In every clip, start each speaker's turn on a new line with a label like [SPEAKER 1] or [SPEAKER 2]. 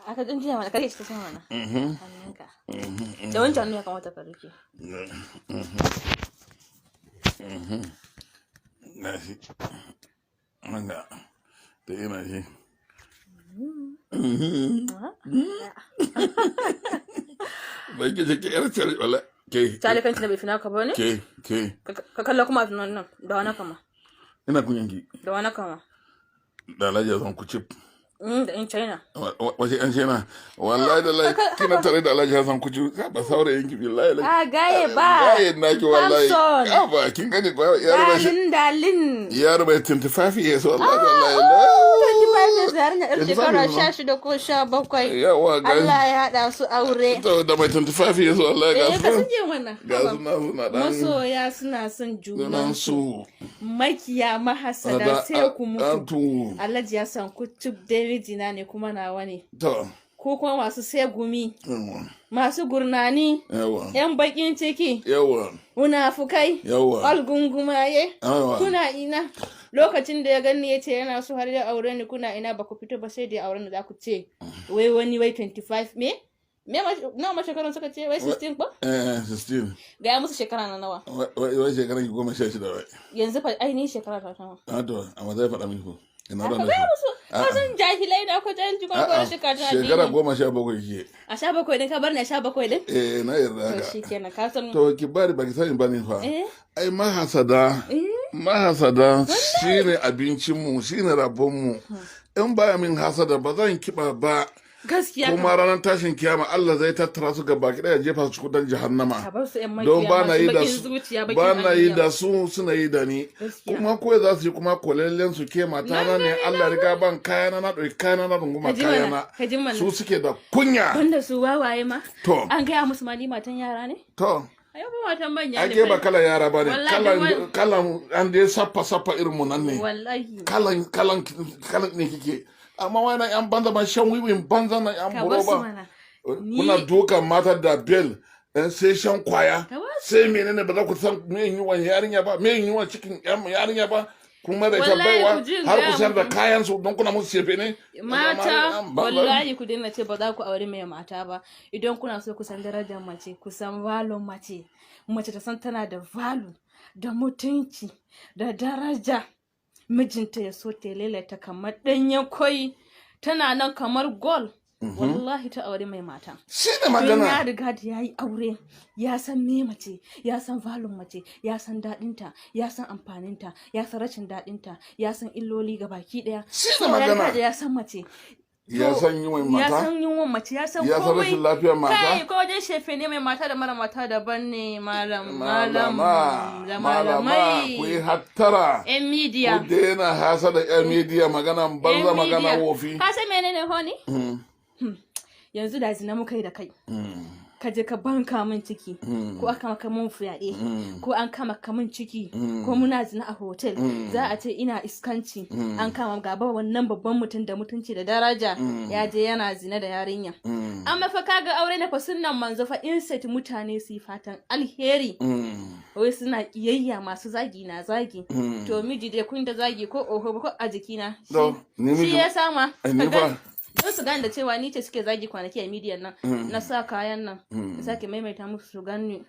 [SPEAKER 1] Aka ɗan jiya mana, kare shi ta sama mana. Hannunka. Da wancan hannu ya kamata ka rike.
[SPEAKER 2] Gashi. Wanda da ina shi. Bai ke ke yar cari wala ke.
[SPEAKER 1] Tale kanci da bai fi naka ba ne?
[SPEAKER 2] Ke ke.
[SPEAKER 1] Ka kalla kuma tunan nan da wani kama.
[SPEAKER 2] Ina kunyan ki.
[SPEAKER 1] Da wani kama.
[SPEAKER 2] Da Alhaji Hassan Kucip.
[SPEAKER 1] Da in China.
[SPEAKER 2] Wace yan China. Wallahi da lai kina tare da Alhaji Hassan Kucip. Ka ba saurayin ki billahi lai.
[SPEAKER 1] Ah, gaye ba.
[SPEAKER 2] Gaye naki wallahi.
[SPEAKER 1] Samson.
[SPEAKER 2] Ka ba kin gani ba yaro ba shi.
[SPEAKER 1] Dalin dalin.
[SPEAKER 2] Yaro bai 25 years wallahi wallahi.
[SPEAKER 1] 25 years yarinya yar
[SPEAKER 2] 25
[SPEAKER 1] shekara
[SPEAKER 2] years ma.
[SPEAKER 1] 16 ko 17.
[SPEAKER 2] Yawa ga.
[SPEAKER 1] Allah ya haɗa su aure.
[SPEAKER 2] To da mai 25 years wallahi ga
[SPEAKER 1] Eh, ka
[SPEAKER 2] su.
[SPEAKER 1] sun je wannan.
[SPEAKER 2] Ga su na suna dan.
[SPEAKER 1] Masoya suna son
[SPEAKER 2] Sunan
[SPEAKER 1] junan
[SPEAKER 2] su.
[SPEAKER 1] Makiya mahasada sai ku mutu.
[SPEAKER 2] Antu.
[SPEAKER 1] Alhaji ya san ku cip dai mijina ne kuma nawa ne.
[SPEAKER 2] To.
[SPEAKER 1] Ko kuma masu sai gumi,
[SPEAKER 2] Yawa.
[SPEAKER 1] masu gurnani,
[SPEAKER 2] Yawa.
[SPEAKER 1] yan bakin ciki,
[SPEAKER 2] Yawa.
[SPEAKER 1] munafukai,
[SPEAKER 2] Yawa.
[SPEAKER 1] algungumaye.
[SPEAKER 2] Yawa.
[SPEAKER 1] Kuna ina lokacin da ya gani ya ce yana so har ya aure ni, kuna ina? Ba ku fito ba, sai da ya aure ni za ku ce wai wani wai 25 me nawa ma shekarun suka ce wai 16 ko?
[SPEAKER 2] Eh, 16.
[SPEAKER 1] Gaya musu shekara na nawa.
[SPEAKER 2] Wai shekaran ki 16 wai.
[SPEAKER 1] Yanzu fa ainihin shekara ta nawa?
[SPEAKER 2] A to, amma zai faɗa miki ko. Ina
[SPEAKER 1] Ka
[SPEAKER 2] ran
[SPEAKER 1] gaya musu, ka san jahilai na ko jahilci ko ko rashin karatun
[SPEAKER 2] Shekara
[SPEAKER 1] addini.
[SPEAKER 2] 17 kike.
[SPEAKER 1] A 17 din, ka bar ni a 17 din.
[SPEAKER 2] Eh, na yarda
[SPEAKER 1] To
[SPEAKER 2] haka.
[SPEAKER 1] shikenan, ka san.
[SPEAKER 2] To ki bari, baki sani ba ne fa.
[SPEAKER 1] Eh.
[SPEAKER 2] Ai mahasada. Mahasada shine abincinmu, shine rabonmu. In baya min hasada ba zan kiba ba.
[SPEAKER 1] Gaskiya.
[SPEAKER 2] Kuma ranar tashin kiyama Allah zai tattara su gaba ki daya jefa su cikin wutar jahannama.
[SPEAKER 1] Ka bar su yan
[SPEAKER 2] Don
[SPEAKER 1] makiya
[SPEAKER 2] ba na
[SPEAKER 1] masu
[SPEAKER 2] yi da
[SPEAKER 1] bakin
[SPEAKER 2] su,
[SPEAKER 1] zuciya, bakin
[SPEAKER 2] ba na yi
[SPEAKER 1] aniya.
[SPEAKER 2] da su, suna yi da ni.
[SPEAKER 1] Gaskiya.
[SPEAKER 2] Kuma ko za su yi kuma kolellen su ke mata na ne, Allah riga ban kayana, na ɗauki kayana, na runguma
[SPEAKER 1] Ka ji mana,
[SPEAKER 2] kayana.
[SPEAKER 1] ka ji mana.
[SPEAKER 2] Su suke da kunya.
[SPEAKER 1] Banda su wawaye ma.
[SPEAKER 2] To.
[SPEAKER 1] An gaya musu ma ni matan yara ne.
[SPEAKER 2] To.
[SPEAKER 1] Ayo ba matan manya ne.
[SPEAKER 2] Ake ba kalan yara ba ne.
[SPEAKER 1] Wallahi
[SPEAKER 2] Kalan
[SPEAKER 1] duk
[SPEAKER 2] kalan an dai sappa sappa irin mu nan ne.
[SPEAKER 1] Wallahi.
[SPEAKER 2] Kalan kalan kalan ne kike. Amma wani yan banza ba shan wiwin banza na yan
[SPEAKER 1] Ka bar su
[SPEAKER 2] buro ba.
[SPEAKER 1] mana.
[SPEAKER 2] Kuna dukan mata da bel sai shan kwaya.
[SPEAKER 1] Ka bar
[SPEAKER 2] Sai menene, ba za ku san me yiwuwan yarinya ba, me yiwuwan cikin yarinya ba. Kuma da ita
[SPEAKER 1] Wallahi
[SPEAKER 2] baiwa
[SPEAKER 1] ku ji in
[SPEAKER 2] har
[SPEAKER 1] gaya
[SPEAKER 2] ku sayar da
[SPEAKER 1] muku.
[SPEAKER 2] kayan su don kuna musu cefe ne.
[SPEAKER 1] Mata,
[SPEAKER 2] Amma
[SPEAKER 1] wallahi ku daina ce ba za ku aure mai mata ba. Idan kuna so ku san darajar mace, ku san value mace, mace ta san tana da value da mutunci da daraja, mijinta ya so ta lalata kamar ɗanyen kwai, tana nan kamar gold, wallahi ta aure mai mata.
[SPEAKER 2] Shi ne
[SPEAKER 1] Don ya
[SPEAKER 2] magana.
[SPEAKER 1] riga da ya yi aure, ya san me mace, ya san value mace, ya san daɗinta, ya san amfaninta, ya san rashin daɗinta, ya san illoli ga baki ɗaya.
[SPEAKER 2] Shi ne
[SPEAKER 1] So, ya riga
[SPEAKER 2] magana.
[SPEAKER 1] da ya san mace.
[SPEAKER 2] Ya
[SPEAKER 1] To,
[SPEAKER 2] san yiwuwan
[SPEAKER 1] ya
[SPEAKER 2] mata.
[SPEAKER 1] san yunwan mace, ya san
[SPEAKER 2] Ya san
[SPEAKER 1] komai.
[SPEAKER 2] rashin lafiyar mata.
[SPEAKER 1] Kai, ko wajen shefe ne, mai mata da mara mata daban ne, malam malam
[SPEAKER 2] Malama,
[SPEAKER 1] da
[SPEAKER 2] malama, ku yi
[SPEAKER 1] malamai.
[SPEAKER 2] hattara.
[SPEAKER 1] Yan media.
[SPEAKER 2] Ku daina hasada yan media, maganan banza,
[SPEAKER 1] Yan
[SPEAKER 2] magana
[SPEAKER 1] media.
[SPEAKER 2] wofi.
[SPEAKER 1] Ka san menene honey? Yanzu da zina muka yi da kai, ka je ka banka min ciki, ko aka maka mun fyaɗe, ko an kama ka min ciki, ko muna zina a hotel, za a ce ina iskanci, an kama gaba wannan babban mutum da mutunci da daraja ya je yana zina da yarinya. Amma fa kaga aure na fa sunnan manzo fa, instead mutane su yi fatan alheri, wai suna kiyayya, masu zagi na zagi. To miji dai kun da zagi ko oho ko a jikina
[SPEAKER 2] To, ni
[SPEAKER 1] shi
[SPEAKER 2] miji-
[SPEAKER 1] ya sama.
[SPEAKER 2] Eh, ni fa-
[SPEAKER 1] Don su gane da cewa ni ce suke zagi kwanaki a midiyan nan, na sa kayan nan na sake maimaita musu su gani.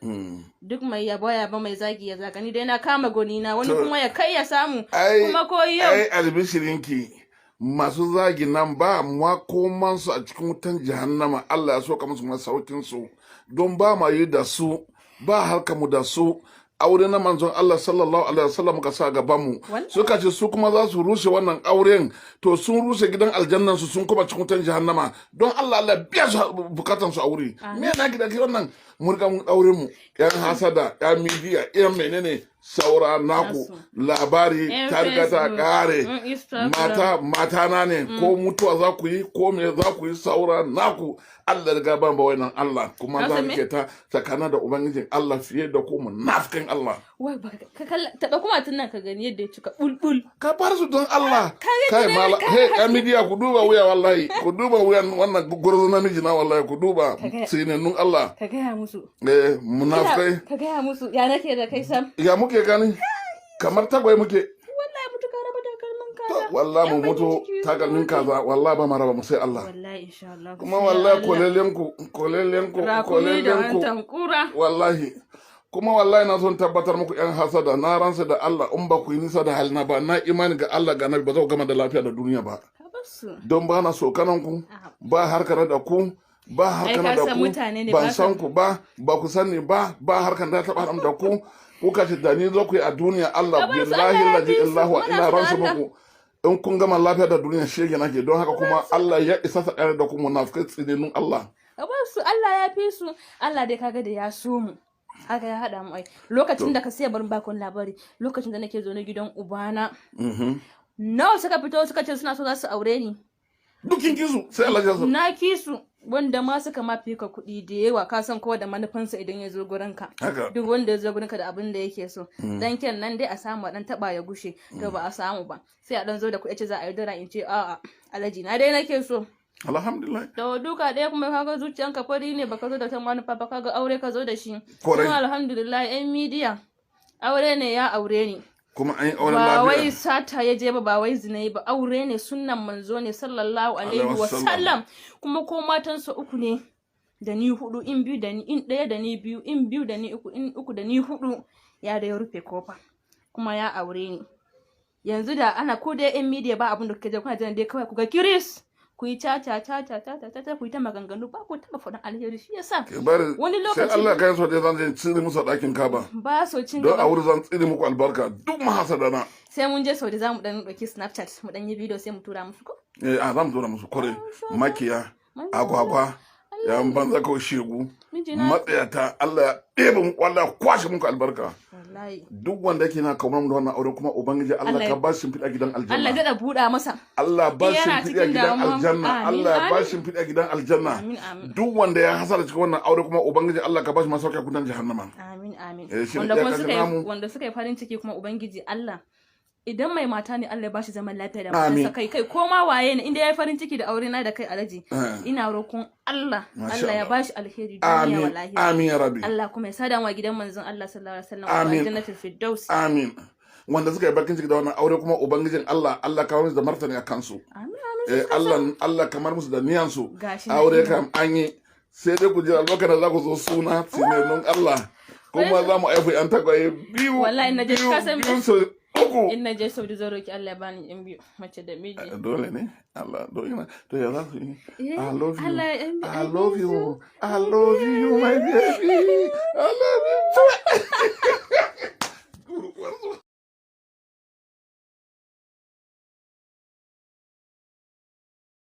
[SPEAKER 1] Duk mai yabo yabo, mai zagi ya zaga, ni dai na kama goni na wani
[SPEAKER 2] To,
[SPEAKER 1] kuma ya kai ya samu.
[SPEAKER 2] Ai,
[SPEAKER 1] kuma ko yau
[SPEAKER 2] ai albishirinki, masu zagi nan ba makomansu a cikin wutan jahannama. Allah ya soka musu masaukin su, don ba ma yi da su, ba harka mu da su. Aure na manzon Allah sallallahu alaihi wasallam ka sa gaban mu.
[SPEAKER 1] Wallahi.
[SPEAKER 2] Suka ce su kuma za su rushe wannan auren, to sun rushe gidan aljannan su, sun kuma cikin wutan jahannama. Don Allah, Allah biya su bukatan su aure. Me na gida ke wannan murga mun aure mu, yan hasada, yan media, yan menene, saura naku.
[SPEAKER 1] Nasu.
[SPEAKER 2] Labari
[SPEAKER 1] Yan
[SPEAKER 2] ta riga ta
[SPEAKER 1] Facebook,
[SPEAKER 2] kare.
[SPEAKER 1] yan Instagram.
[SPEAKER 2] Mata mata na ne, ko mutuwa za ku yi, ko me za ku yi, saura naku. Allah riga ban ba wannan, Allah kuma
[SPEAKER 1] Ka
[SPEAKER 2] za
[SPEAKER 1] san me?
[SPEAKER 2] rike ta tsakanin da ubangijin Allah fiye da ku munafikin Allah.
[SPEAKER 1] Wai ba ka kalla taɓa kuma tun nan ka gani yadda ya cika bulbul.
[SPEAKER 2] Ka bar su don Allah.
[SPEAKER 1] Ka ga
[SPEAKER 2] kai
[SPEAKER 1] tunani,
[SPEAKER 2] mala
[SPEAKER 1] ka
[SPEAKER 2] hey
[SPEAKER 1] ga
[SPEAKER 2] yan media, ku duba wuya, wallahi ku duba wuyan wannan gurzu namiji na, wallahi ku duba sinannun Allah.
[SPEAKER 1] Ka gaya musu.
[SPEAKER 2] Eh, munafikai.
[SPEAKER 1] Ka gaya musu ya nake da kai sam.
[SPEAKER 2] Ya muke gani kamar tagwai muke.
[SPEAKER 1] Wallahi mutu ka raba takalmin ka.
[SPEAKER 2] To wallahi mu
[SPEAKER 1] Yan bakin
[SPEAKER 2] mutu
[SPEAKER 1] ciki sun
[SPEAKER 2] takalmin
[SPEAKER 1] mutu.
[SPEAKER 2] kaza, wallahi ba ma raba mu sai Allah.
[SPEAKER 1] Wallahi, insha Allah.
[SPEAKER 2] Kuma
[SPEAKER 1] Sai
[SPEAKER 2] wallahi
[SPEAKER 1] Allah.
[SPEAKER 2] kolelenku, kolelenku,
[SPEAKER 1] Rakumi da
[SPEAKER 2] kolelenku.
[SPEAKER 1] hantan kura.
[SPEAKER 2] Wallahi kuma wallahi na son tabbatar muku, yan hasada, na ransa da Allah, in ba ku yi nisa da halina ba, na imani ga Allah ga Nabi, ba za ku gama da lafiya da duniya ba.
[SPEAKER 1] Ka bar su.
[SPEAKER 2] Don ba na sokanan ku, ba harkar da ku, ba
[SPEAKER 1] Ai,
[SPEAKER 2] harkar
[SPEAKER 1] ka
[SPEAKER 2] da
[SPEAKER 1] san
[SPEAKER 2] ku.
[SPEAKER 1] mutane ne
[SPEAKER 2] Ban
[SPEAKER 1] ba
[SPEAKER 2] san ku ba, ba ku sani ba, ba harkar da ta haɗa da ku. Kuka ce da ni zo ku yi a duniya, Allah
[SPEAKER 1] Ka bar su,
[SPEAKER 2] billahi
[SPEAKER 1] Allah ya
[SPEAKER 2] lazi
[SPEAKER 1] fi su.
[SPEAKER 2] illahu
[SPEAKER 1] Muna
[SPEAKER 2] ina
[SPEAKER 1] so da
[SPEAKER 2] ransa
[SPEAKER 1] Allah.
[SPEAKER 2] muku, in kun gama lafiya da duniya shege nake. Don haka kuma Allah ya isa sa da ku, munafikai tsinenun Allah.
[SPEAKER 1] Ka bar su, Allah ya fi su. Allah dai kaga da ya so mu, haka ya haɗa mu. Ai lokacin da ka siya barin bakon labari, lokacin da nake zaune gidan ubana, nawa suka fito suka ce suna so za su aure ni.
[SPEAKER 2] Dukin kisu, sai Allah ya so.
[SPEAKER 1] Na kisu, wanda ma suka ma fi ka kuɗi da yawa. Ka san kowa da manufansa idan ya zo gurinka.
[SPEAKER 2] Haka.
[SPEAKER 1] Duk wanda ya zo gurinka da abin da yake so, dan kyan nan dai a samu a dan taba ya gushe. To ba a samu ba, sai a dan zo da kuɗi ce za a yi dara, in ce a'a alaji na dai nake so.
[SPEAKER 2] Alhamdulillah.
[SPEAKER 1] To duka ɗaya kuma kaga zuciyanka fari ne, baka zo da ta manufa ba, kaga aure ka zo da shi.
[SPEAKER 2] Kwarai.
[SPEAKER 1] Kuma alhamdulillah, yan midiya, aure ne ya aure ni.
[SPEAKER 2] Kuma an yi auren
[SPEAKER 1] Ba wai
[SPEAKER 2] lafiya.
[SPEAKER 1] sata ya je ba, ba wai zina yi ba, aure ne, sunnan manzo ne sallallahu alaihi
[SPEAKER 2] Alaihi
[SPEAKER 1] wa
[SPEAKER 2] wasallam.
[SPEAKER 1] sallam. Kuma ko matansa uku ne da ni hudu, in biyu da ni, in ɗaya da ni biyu, in biyu da ni uku, in uku da ni hudu, ya da ya rufe kofa kuma ya aure ni. Yanzu da ana ko dai yan media ba abin da kuke je kuna jiran dai kawai ku ga kiris, ku yi ca ca ca ca ca ca ca, ku yi ta maganganu, ba ku taɓa faɗin alheri. Shi yasa
[SPEAKER 2] Ke bari
[SPEAKER 1] wani
[SPEAKER 2] sai
[SPEAKER 1] lokaci
[SPEAKER 2] Allah kai so dai zan je tsire musu a ɗakin Kaba.
[SPEAKER 1] Ba so cin
[SPEAKER 2] Don a
[SPEAKER 1] gaba.
[SPEAKER 2] wurin zan tsire muku albarka, duk mahasada na.
[SPEAKER 1] Sai mun je Saudi za mu dan ɗauki Snapchat, mu dan yi video, sai mu tura musu ko.
[SPEAKER 2] Eh, a za mu tura musu kore makiya agwagwa, yan banza ko shegu.
[SPEAKER 1] Mijina.
[SPEAKER 2] Matsayata, Allah ya ɗebe muku, Allah ya kwashe muku albarka.
[SPEAKER 1] Wallahi.
[SPEAKER 2] Duk wanda yake na kaunar mu da wannan aure kuma, ubangiji Allah
[SPEAKER 1] Allah
[SPEAKER 2] ka ba shi fiɗa gidan
[SPEAKER 1] Allah
[SPEAKER 2] aljanna.
[SPEAKER 1] daɗa buɗa masa.
[SPEAKER 2] Allah ba shi
[SPEAKER 1] Yana
[SPEAKER 2] fiɗa
[SPEAKER 1] cikin
[SPEAKER 2] gidan
[SPEAKER 1] damuwa.
[SPEAKER 2] aljanna.
[SPEAKER 1] Amin,
[SPEAKER 2] Allah ya ba
[SPEAKER 1] amin.
[SPEAKER 2] shi fiɗa gidan aljanna.
[SPEAKER 1] Amin, amin.
[SPEAKER 2] Duk wanda ya hasara cikin wannan aure kuma, ubangiji Allah ka ba shi masauki a kudan jahannama.
[SPEAKER 1] Amin, amin.
[SPEAKER 2] Eh, shi ne
[SPEAKER 1] Wanda kuma
[SPEAKER 2] iyakacin
[SPEAKER 1] suka yi
[SPEAKER 2] namu.
[SPEAKER 1] Wanda suka yi farin ciki kuma, ubangiji Allah, idan mai mata ne, Allah ya bashi zaman lafiya da
[SPEAKER 2] Amin.
[SPEAKER 1] matarsa. Kai kai ko ma waye ne, inda ya yi farin ciki da aure na da kai alaji,
[SPEAKER 2] Eh.
[SPEAKER 1] ina roƙon Allah,
[SPEAKER 2] Masha
[SPEAKER 1] Allah ya
[SPEAKER 2] Allah.
[SPEAKER 1] bashi alheri duniya wa
[SPEAKER 2] Amin.
[SPEAKER 1] lahira.
[SPEAKER 2] Amin ya rabbi.
[SPEAKER 1] Allah kuma ya sada mu a gidan manzon Allah sallallahu alaihi wasallam,
[SPEAKER 2] Amin.
[SPEAKER 1] jannatul firdaus.
[SPEAKER 2] Amin. Wanda suka yi bakin ciki da wannan aure kuma, ubangijin Allah, Allah kawo musu da martani a kansu.
[SPEAKER 1] Amin, amin.
[SPEAKER 2] Eh, Allah, Allah kamar musu da niyansu.
[SPEAKER 1] Gashi na
[SPEAKER 2] Aure
[SPEAKER 1] ina.
[SPEAKER 2] kam an yi, sai dai ku jira lokacin da za ku zo suna, tsinannun Allah. Kuma za mu haifi yan tagwaye biyu.
[SPEAKER 1] Wallahi na je
[SPEAKER 2] biyu,
[SPEAKER 1] ka san
[SPEAKER 2] biyu su uku.
[SPEAKER 1] In na je Saudi zan roki Allah ya bani yan biyu, mace da miji.
[SPEAKER 2] Dole ne Allah, dole ne. To ya za su yi?
[SPEAKER 1] Eh,
[SPEAKER 2] I love you.
[SPEAKER 1] Allah ya
[SPEAKER 2] I love you. I love you, my baby. I love you.